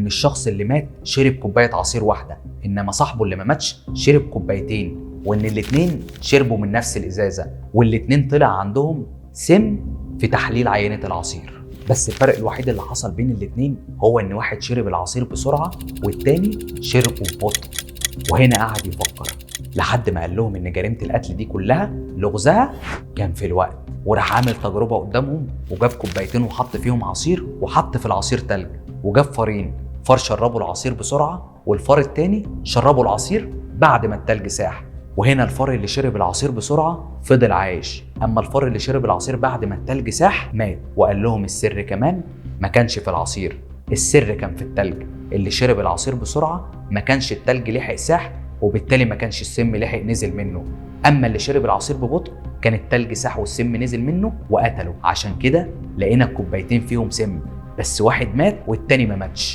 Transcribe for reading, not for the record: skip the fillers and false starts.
ان الشخص اللي مات شرب كوباية عصير واحدة، انما صاحبه اللي ما ماتش شرب كوبايتين، وان الاتنين شربوا من نفس الازازه، والاتنين طلع عندهم سم في تحليل عينه العصير. بس الفرق الوحيد اللي حصل بين الاتنين هو ان واحد شرب العصير بسرعة والتاني شربه ببطء. وهنا قعد يفكر لحد ما قال لهم ان جريمة القتل دي كلها لغزها كان في الوقت. وراح عامل تجربه قدامهم وجاب كوبايتين وحط فيهم عصير وحط في العصير تلج، وجاب فارين، فار شربوا العصير بسرعة والفار التاني شربوا العصير بعد ما التلج ساح. وهنا الفار اللي شرب العصير بسرعة فضل عايش، اما الفار اللي شرب العصير بعد ما التلج ساح مات. وقال لهم السر كمان ما كانش في العصير، السر كان في التلج. اللي شرب العصير بسرعة ما كانش التلج لحق ساح، وبالتالي ما كانش السم لحق نزل منه. اما اللي شرب العصير ببطء كان التلج ساح والسم نزل منه وقتله. عشان كده لقينا الكوبايتين فيهم سم، بس واحد مات والتاني ما ماتش.